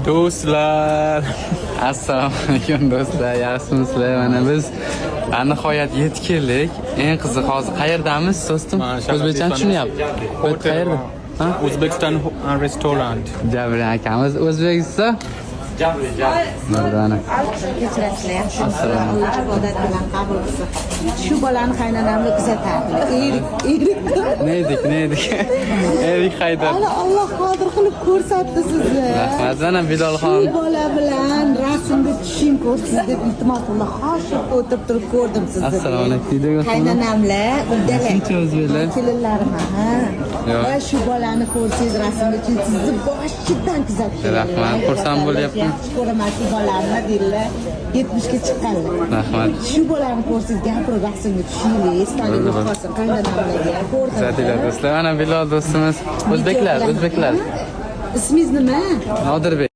Do'stlar. Assalomu alaykum, do'stlar, yaxshimisizlar? Mana biz nihoyat yetib keldik. Eng qizig'i, hozir qayerdamiz, do'stim? O'zbekchani tushunyapti. Bu qayerda? Ha? O'zbekiston restaurant. Jabri akamiz O'zbekiston. Mardona. Kechirasizlar, yaxshi. Assalomu. Alloh ibodat bilan qabul qilsin. Shu bolani qaynonamni kuzatardilar. Erik, Erik. Ne edik, ne edik? Erik Haydar. Ana Alloh qodir qilib ko'rsatdi sizni. Rahmat, mana Bilolxon. Shu bola bilan rasmga tushing, ko'rsiz deb iltimos qildi. Xoshib o'tirib turib ko'rdim sizni. Assalomu alaykum. Videoga Qaynonamlar, uydalar. Shuncha o'zbeklar. Kelinlarim, ha. Yo'q. Va shu bolani ko'rsangiz, rasmga tushing, sizni boshidan kuzatdi. Rahmat, xursand bo'lyapman. Yaxshi ko'raman shu bolani deydilar. 70 ga chiqqanlar. Rahmat. Shu bolani ko'rsangiz, gapirib rasmga tushaylik, esdalik bo'lib qolsin qaynonamlarga. Ko'rdim. Kuzatinglar, do'stlar. Mana Bilol do'stimiz. O'zbeklar, o'zbeklar. Ismingiz nima? Nodirbek.